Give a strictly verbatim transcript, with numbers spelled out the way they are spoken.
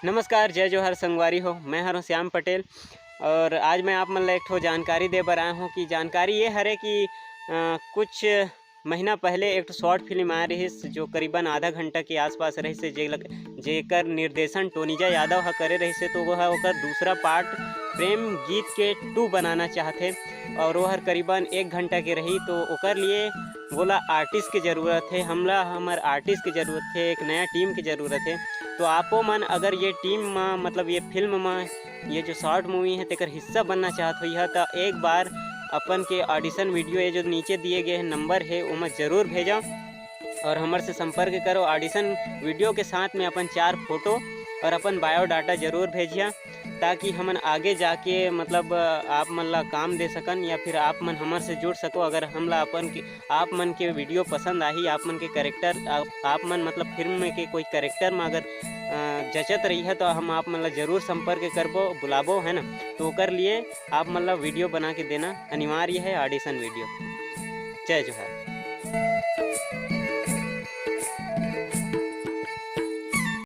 नमस्कार, जय जोहार संगवारी हो, मैं हरों श्याम पटेल और आज मैं आप मन ला एक ठो जानकारी दे बर आया हूँ कि जानकारी ये हरे कि अ, कुछ महीना पहले एक ठो शॉर्ट फिल्म आए रहिस जो करीबन आधा घंटा के आसपास रहिस हे, जे लग-, जेकर निर्देशन टोनीजा यादव ह करे रहिस हे, तो वो ह ओकर दूसरा पार्ट प्रेम गीत के टू बनाना चाहत हे और वो हर करीबन एक घंटा के रही, तो ओकर लिए वोला आर्टिस्ट के ज़रूरत हे, हमला हमर आर्टिस्ट के ज़रूरत हे, एक नया टीम के ज़रूरत हे। तो आपो मन अगर ये टीम म, मतलब ये फिल्म म, ये जो शॉर्ट मूवी हे तेकर हिस्सा बनना चाहत होइहा, त एक बार अपन के ऑडिशन वीडियो, ये जो नीचे दिए गए नंबर हे, ओमा जरूर भेजा और हमर से संपर्क करो। ऑडिशन वीडियो के साथ में अपन चार फोटो और अपन बायोडाटा जरूर भेजिया, ताकि हमन आगे जाके, मतलब, आप मन ला काम दे सकन या फिर आप मन हमर से जुड़ सको। अगर हमला अपन के, आप मन के वीडियो पसंद आही, आप मन के कैरेक्टर, आप, आप मन, मतलब, फिल्म में के कोई कैरेक्टर में अगर अ, जचत रही है तो हम आप मन ला जरूर संपर्क करबो, बुलाबो, है ना। तो ओकर लिए आप मन ला वीडियो बना के देना अनिवार्य है, ऑडिशन वीडियो। जय जोहार।